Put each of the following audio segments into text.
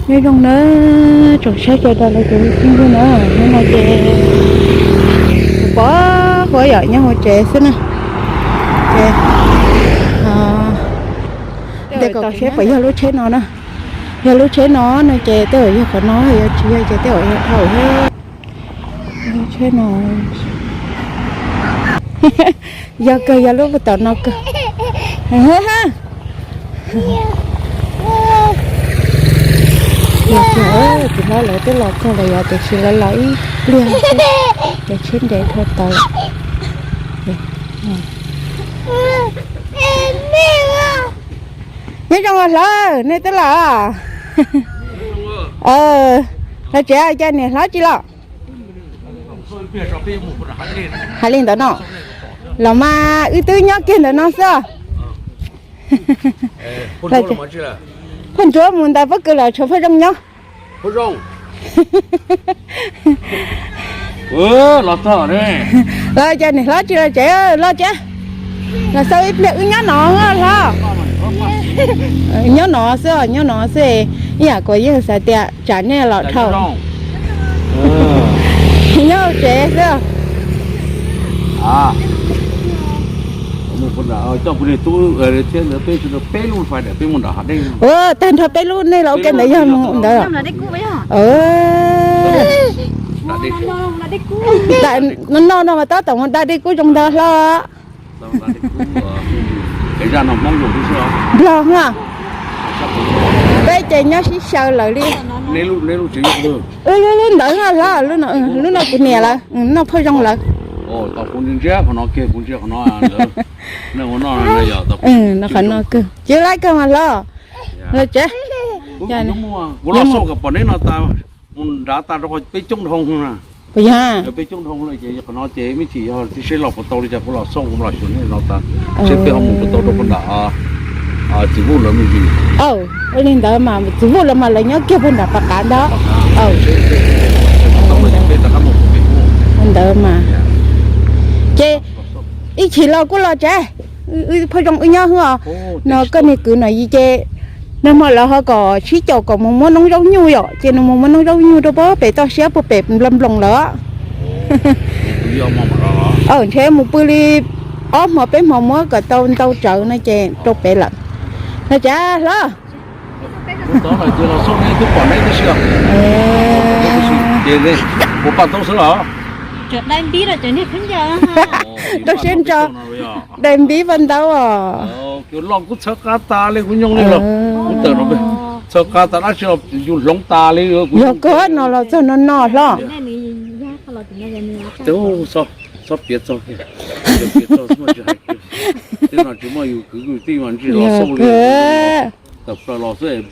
Nyob zoo na, tsoom saib sawv daws los tsoom phooj ywg na, hnub no ces kuv pom kuv yom nyob hauv tsev xwb na. Ces tej kom saib puas yog lub tsheb no na. Yog lub tsheb no no ces tej zaum yog qhov no, yog tsis yog ces tej zaum yog dhau thiab. Lub tsheb no yog kawg, yog lub tom no kawg. Los tias tus hlob lawv twb los txog lawm yom, tiam sis lawv los ib pliag xwb, ces tsheb nres dhau tawm. Nyob zoo os hlob, nej twb los? Los tsev, cas niam hlob tsis los? Hais li ntawd no, los mas wb twb nyob kiag ntawm no xwb. Phauj Ntsuab mus ntawm pob kws lawm, tshuav Phauj Zoo nyob. Los txog, los cas niam hlob tsis los tsev, los tsev. Los xaus ib pliag wb nyob no hlob. Nyob no xwb, nyob no xwb, ib yam kuv yeej xav tias tsam nej los dhau. Nyob tsev xwb. Ua, tag nrho peb lub nej los ua ke ntawd yog mus ntawd. No no no mas tab tom mus da dej kub zoo ntawd hlob. Nplog na, peb ces nyob sib xyaw lawm li. Wb lub ntawd hlob, lub no kuv niam lawv, no Phauj Zoo lawv. Qhov no kawg, cia laib kawg mas hlob. Los tsev. Kuv los xauj kom pom neb no tas, mus nrad tas rau qhov peb coob dhau na. Puas yog? Peb coob dhau lawm ces qhov no ces me ntsis yog tib seb los puas tau li cas kuv los xauj kuv los xyuas nej no tas, seb peb ho mus puas tau rau puag nram Txiv Vuj lawv me ntsis. Aw, ua li ntawd mas Txiv Vuj lawv mas lawv nyob kiag puag nram Pas Qav ntag. Ntawd mas ces ib chim los kuj los tsev. Phauj Zoo wb nyob hwb os. No koj niag kwv no yis ces nag hmo lawv ho kom sib caum kom mus muab noob zaub nyuj yom, ces nws mus muab noob zaub nyuj rau puag pem toj siab puag pem nploos nploos lawm. Ntshe mus pw li ob hmo peb hmo muab kom tau ntau tsawv no ces rau pem lawm. Los tsev hlob. Rau siab ntso, dai npib vaj ntaub os. Txhawb qab tas li kuv nyooj li los, kuv tawm no, txhawb qab tas dab tsi los yus hloov tas li. Yog kawg no los txog no no hlob. Txhob piav txog, piav txog xwb mas tsis hais kiag. Tej no tsis muaj yus kwv yus tij mas ntshe los xauj li. Tawm plaws los xwb,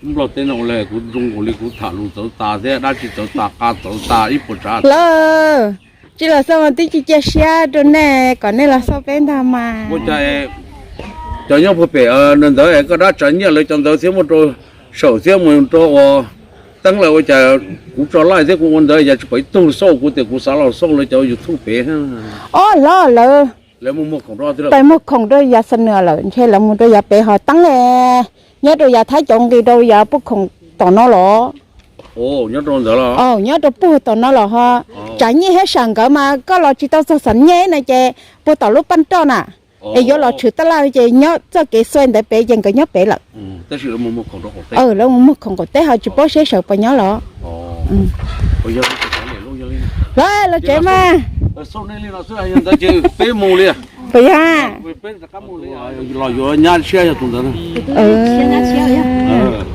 Nplog teb no ua li kuv zoo nkaus li kuv tham lus txawv tas thiab dab tsi txawv tas, qa txawv tas ib puas tsav. Lawv tsis los xauj mas twb tsis cia siab rau nej kom nej los xauj peb ntag mas. Ua cas cov nyob puag pem ntawd es koj dab tsav nyiaj lawv cov ntawd thiab muaj rau saum thiab mus rau ua teeb lawm ua cas kuv tso laij thiab kuv ua ntawd yog tsis pom ib tug xauj kuv tias kuv xav los xauj lawv cov YouTube pem. Ob hlob lawv pais muag khoom rau yav xa nws lawm ntshe lawv mus rau yav pem ho teeb nyob rau yav thab cov nqis rau yav puag khoom tom no los. Nyob rau puag tom no los ho tsav nyiaj thiab sam nkawd mas koj los tsis tau txog xam nyiaj na ces puag tom lub paj roj na. Es yuav los tshwm tab laj ces nyob txoj kev xuav ntawd pem ces nkawd nyob pem lawm. Lawv mus muag khoom qaum teb ho tsis paub seb sawv puas nyob los. Los los tsev mas. Puas yog? Los yuav nyab tshiab yog tus ntawd.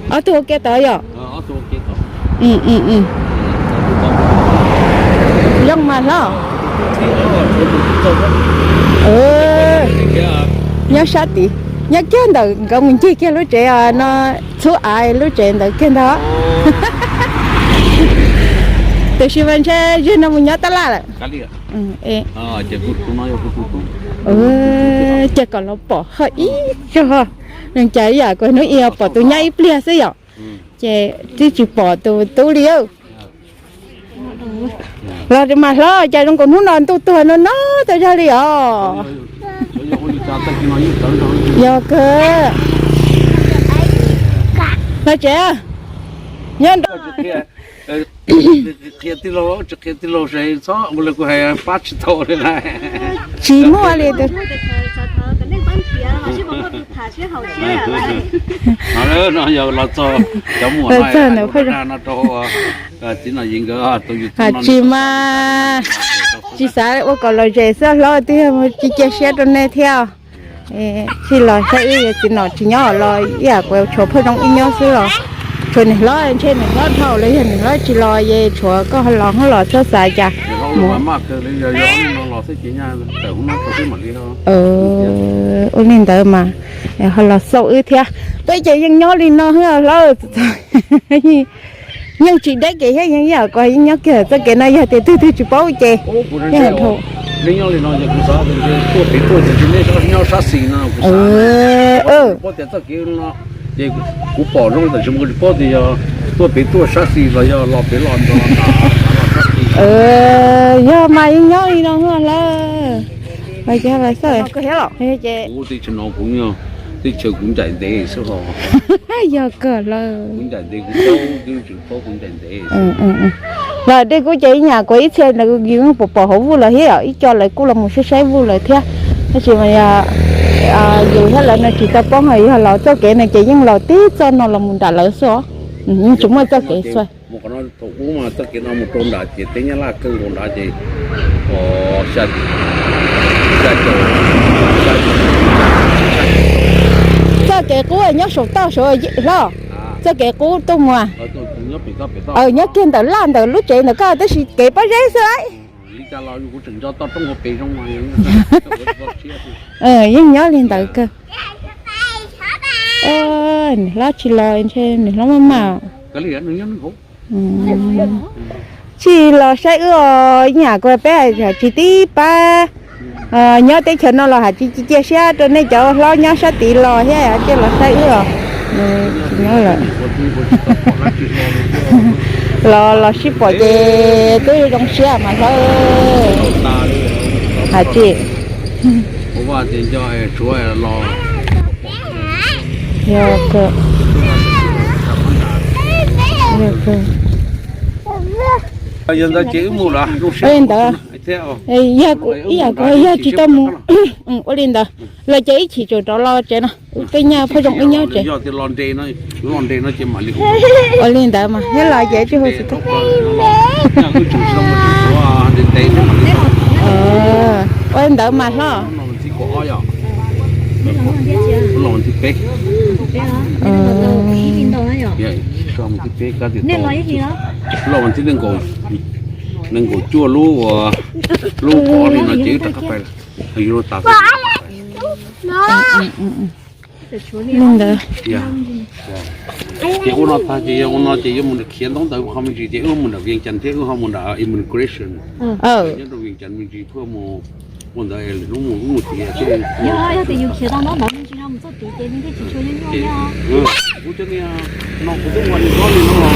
Ob tug ua ke tod yom? Zoo mas hlob. Nyob sab tid, nyob kiag ntawm nkawd mus ncig kiag lub tsev no, txhub av lub tsev ntawd kiag ntag. Tiam sis mas ntshe yog no mus nyob tab laj lawm. Ces kom los pom ho ib zaug, cas ib yam kuv hnub i pom tus nyab ib pliag xwb yom, ces twb tsis pom tus tub li. Los mas hlob, cas zoo nkaus hnub no ntuj tuag no no tau zog li os. Yog kawg. Los tsev. Nyob nrog qhia tij laug, tsis qhia tij laug ces txhob ua li kuv hais pab tsis tau li na. Tsis muaj li tus. No yog los txog cov muam no, txog ntawm phaj no rau txiv Nom Yees nkawd tus YouTube no. Tsis mas, tsis xav ua kom lom zem xwb hlob, twb yog mus cia cia siab rau nej thiab. Tsis los saib wb, txiv Nom tsis nyob los ib yam kuv tshuav phaj zoo wb nyob xwb los, tshuav niam hlob, ntshe niam hlob dhau los yog niam hlob tsis los es tshuav koj los hlob los txhob xav cas. Ua li ntawd mas ho los xauj wb thiab. Peb ces yeej nyob li no hlob, yeej tsis deb kev thiab, yeej yam ko yeej nyob kiag txoj kev no, yog tias twg twg tsis paub ces yeej dhau. Nyob li no ces kuv xav tias tuaj pem tuaj ces nyob sab xis no. Ces kuv pom zoo tam sim no kuv tsis paub tias yog tuaj pem tuaj sab xis los yog los pem los ntawd. Yog mas yeej nyob li no hlob. Kuv teb chaws no kuv, teb chaws kuv ncaim ntev xwb os. Yog kawg lawm. Kuv ncaim ntev, kuv paub, kuv tsis paub, kuv ncaim ntev. Los dej kub ces ib nyam kuv ib txhia ntawd yus pom pom hauv vuj lawm thiab, ib co lawv kuj los mus saib saib vuj lawm thiab. Tab sis mas yog yus thiab lawv no tsis tau paub, ho yog los txoj kev no ces yeej los tib txoj no los mus nram lawv xwb os. Yeej tsis muaj txoj kev xwb. Mus qhov no thaum ub mas txoj kev no mus rau nram ces teb Nyab Laj kawg nkaus nrad ces txoj kev qub nyob saum toj saud hlob. Txoj kev qub tuaj mus, nyob kiag ntawm laj ntawm lub tsev ntawm koj, tab sis kev pob zeb xwb lauj. Yeej nyob li ntawd kawg. Niam hlob tsis los ntshe niam hlob maj maj. Tsis los saib wb os, ib nyam kuv peb hais tsis tib pab nyob teb chaws no los hais tsis cia siab rau nej cov hlob nyob sab tid los thiab, cia los saib wb os. Los los sib pom ces twb zoo siab mas hlob. Hais tsis. Yog kawg. Yog kawg. Ua li ntawd, ib yam kuv yog tsis tau mus. Ua li ntawd los ces ib chim tsam rov los tsev no, tej nyaj phaj zoo wb nyob tsev. Ua li ntawd mas thiab los ces tsis hu xwm tau. Ua li ntawd mas hlob. Los vas thib nees nkaum cuaj lub, lub pov li no ces wb rov qab pais. Li ntawd. Ces ua no tag ces yog ua no ces yuav mus khiav ntaub ntawv qhov me ntsis ces wb ho mus nram Vias Cas thiab wb ho mus nram immigration. Nyob rau Vias Cas me ntsis thiaj mus ua ntawd es lwm hnub mus wb mus tias. Kuv cov niag no kuv twb ua li no li no los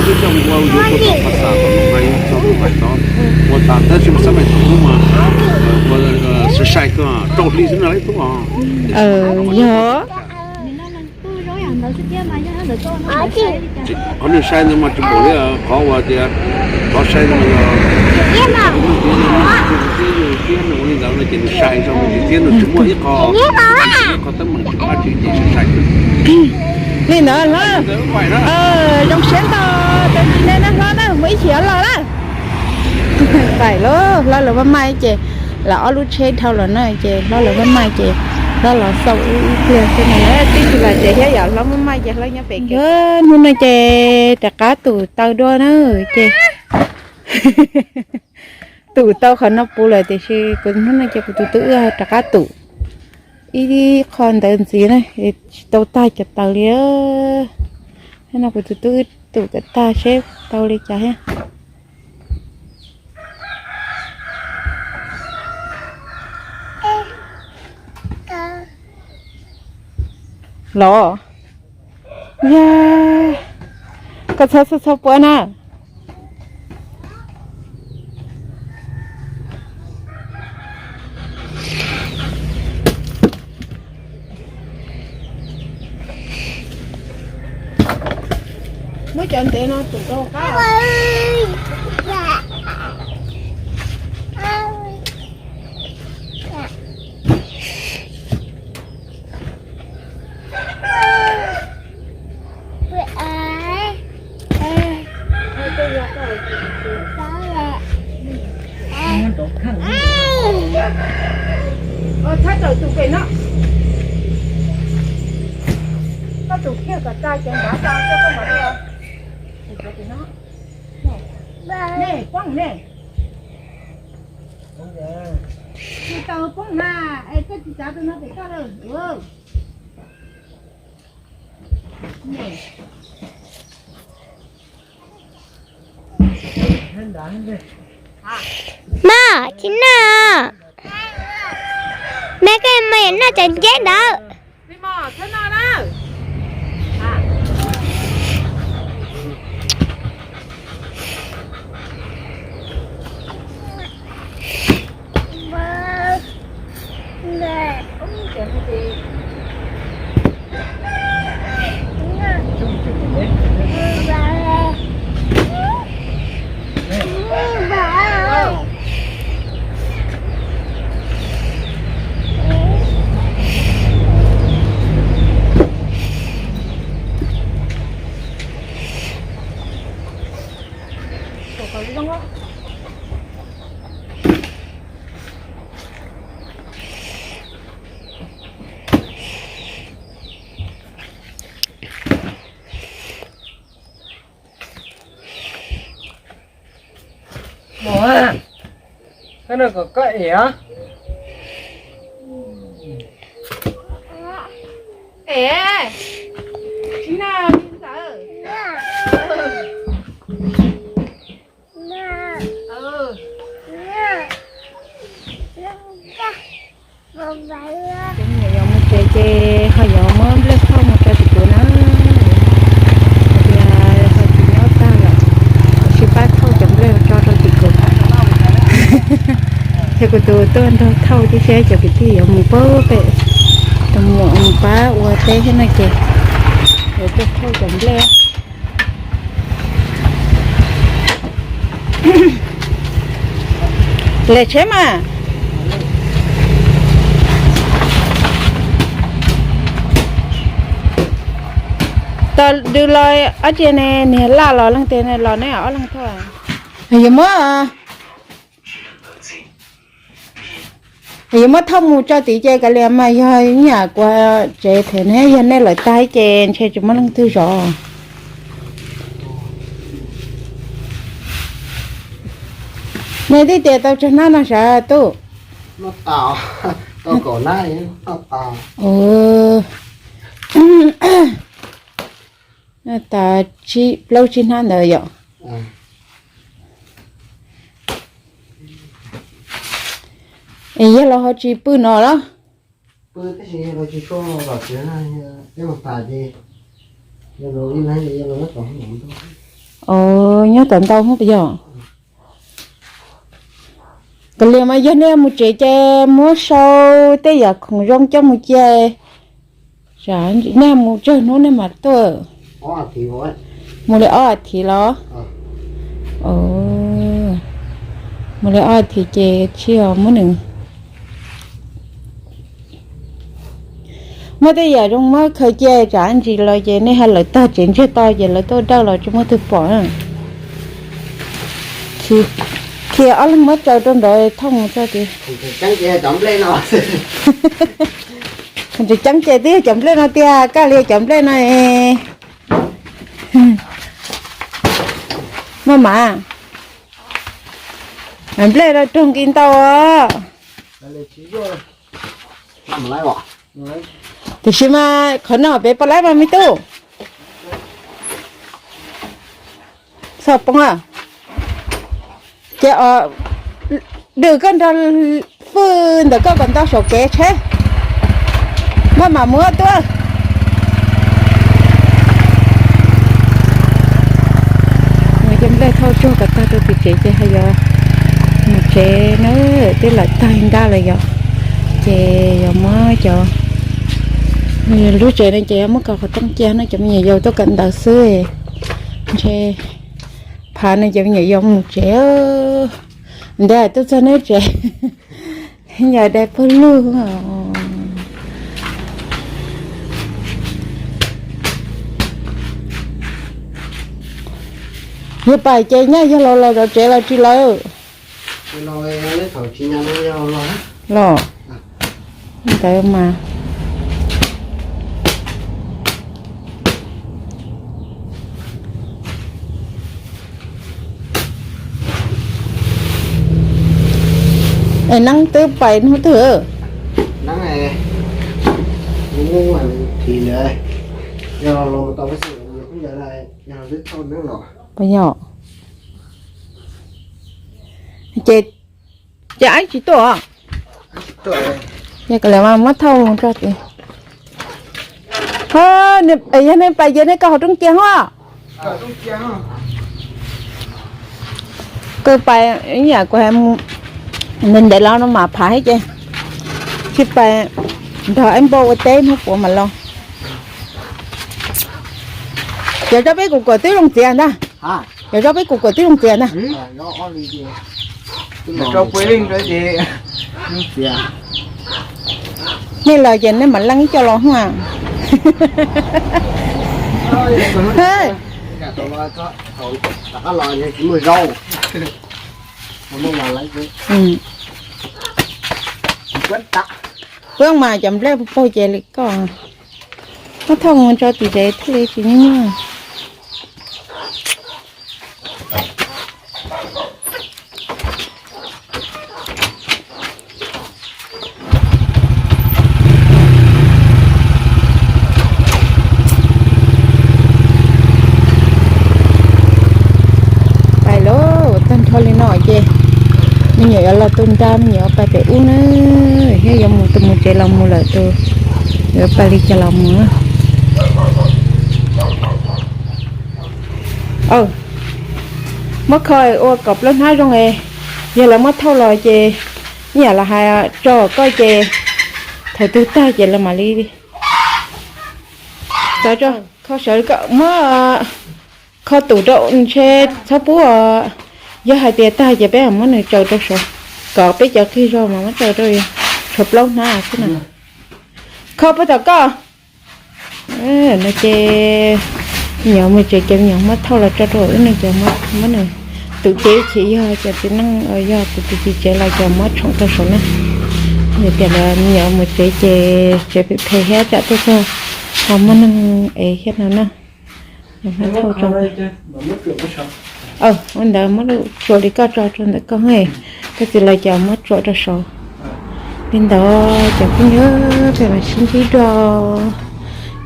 kuv twb coj mus ua yuav tau phas xas tau mus hais txog tus pais tod ua tas tab sis mas xab mais thaum ub mas ua sai sai tuaj rau hli xwb no lawv tuaj. Yog. Qhov nws sai ntawd mas tsis npaum li qhov uas tias qhov sai no yog ua li ntawd no ces nws sai zog mus thiab nws tsis muaj ib qho, ib qho teeb meem tsis pab tsis ces sai sai. Li ntawd hlob, zoo siab ntau, tau tsis nej na hlob na, mus ib chim los na. Pais lauj, hlob lawv maj maj ces, los ob lub tsheb dhau los na ces hlob lawv maj maj ces hlob los xauj wb ib pliag xwb na, twb tsis los tsev thiab yom, hlob maj maj ces hlob nyob pem kev. Hnub no ces rov qab tum tau dua na ces tum tau qhov no puv lawm tiam sis kuv hnub no ces kuv tus tub wb rov qab tum ib qho ntawd ntxiv na, tsis tau tag cov taws li. Hnub no kuv tus tub wb tum kom tag seb tau li cas thiab. Los, yog koj txhob txhob txhob puab na. Muab cov ntev no tum rau qab. Txhob raws tus pem no. Koj tus kiag kom tsa cev npav tsa coj koj npav rau. Nej poob ne. Tsis tau poob na, es koj tsis tsav tus no pem koj lawm. Maj, tsis noj. Me koj mas noj tsav nceb ntawd. Koj no kom koj ev os. Ev, tsis noj li ntawd. Cov me nyuam yuav mus tsev ces ho yuav muab nplej thauj mus rau tim kuv na. Hais tias ho tsis nyob tag lawm, tab sis pab thauj cov nplej tso rau tim kuv. Thiab kuv tus tuaj nrog thauj tib si, cov kwv tij yuav mus pab pem, tus muam mus pab ua teb thiab no ces yuav tuaj thauj cov nplej. Lem tsheb mas. Tos dws los ob tsi ne, niag laj los leej twg los neb ob leeg thauj? Yuav muab, yuav muab thauj mus tso tid ces kav liam mas yog nyam kuv tsev them ne, yog nej lawm tag ces ntshe tsis muaj leej twg zov. Nej twb tias tau tsawg hnab no sav tub? Ua, tas plaub tsib hnab ntawd yom. Es yog los ho tsis pw no los? Nyob tom ntau hub yog. Kav liam mas yog nej mus tsev ces muab sau tej yam khoom zoo coj mus cia. Nej mus tsawg hnub nej mam tuaj? Mus li ob as thiv los? Mus li ob as thiv ces tsis muab nws, muab tej yam zoo muab khaws cia tsam ntsis los ces nej ho lawv tag tsev ntsiag to ces lawv tuaj dawj los tsis muaj twg pom. Khiav ob leeg muab tsaws rau nraud thauj mus txog tid. Tsis ceeb ces twb yog cov nplej no tiag, kaj li cov nplej no. Maj mam, nplej no raug nki ntau os. Tiam sis mas qhov no peb pom lawm mas me tub. Txhob poob. Ces dws koj nrog fwj ntawm koj kom ntau saum kev tsheb. Maj mam muab tuaj. Muab cov nplej thauj tsuag kom tag rau tim tsev ces ho yuav mus tsev na, twb lawm tag nkaj lawm yom. Ces yuav muab cov, lub tsev no ces yuav muab kaw qhov rooj cia no, cov me nyuam yaus tuaj kawm ntawv xwb. Ntshe phav no cov me nyuam yuav mus tsev. Ntev tuaj txog neb tsev, yog dai pawg lug. Yog pais ces nyaj yog los los zov tsev los tsis lawm? Los ntawd mas. Es neeb twb pais hnub twg? Puas yog? Ces ces aib tsis tuaj. Yog kawg li mas muab thauj mus tso tid. Yog nej pais ces nej kaw hauv roob cia hos. Kaw pais ib yam kuv ntev ntev los no mas phav thiab ces tsis pais nrog aib npauj ua teb hnub puav mas los. Cov tsob peb kuv kuam twb zoo txiav ntag. Cov tsob peb kuv kuam twb zoo txiav ntag. Nej los ces nej mam leej ib co los hos. Peb mas cov nplej puag paug ces li koj, muab thauj mus tso tim tsev thiaj li tsis nyuaj nyuaj. Pais lauj, tag nrho li no ces me nyuam yuav los tu nra, me nyuam yuav pais pem ub na, thiab yuav mus tus mus tsev los mus lawm tus, yuav pais li cas los mus. Muab kho ua kom plaub hnab zoo es yog lawv muab thauj los ces ib yam li hais tso koj ces thaum twg tag ces lawv mam li tso, kho sawv, muab kho tus rau ntshe txhob pub. Yog hais tias tag ces peb muab nws tsaws rau saud, kom peb cov qig zog mas muab tsaws rau, tshuav plaub hnab xwb na. Kho puag tom koj. No ces me nyuam mus tsev ces me nyuam muab thauj los tso rau wb ne, cov muab nws tus tsev, ces yog cov txiv neej, yog tus tus txiv tsev los cov muab tshoom rau saud na. Yog tias lawv me nyuam mus tsev ces tsev phem phem thiab tsam tuaj txog ho muaj neeg es thiab no na. Muab thauj tso. Ua ntawd muab tsuam li koj tso rau ntawm koj, koj txiv los cov muab tsuam rau saud. Li ntawd cov phooj ywg, peb mam sib ntsib dua.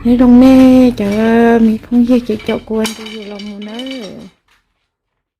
Nyob zoo nej cov me phooj ywg ces caum kuv ua ntu zus los mus nawb.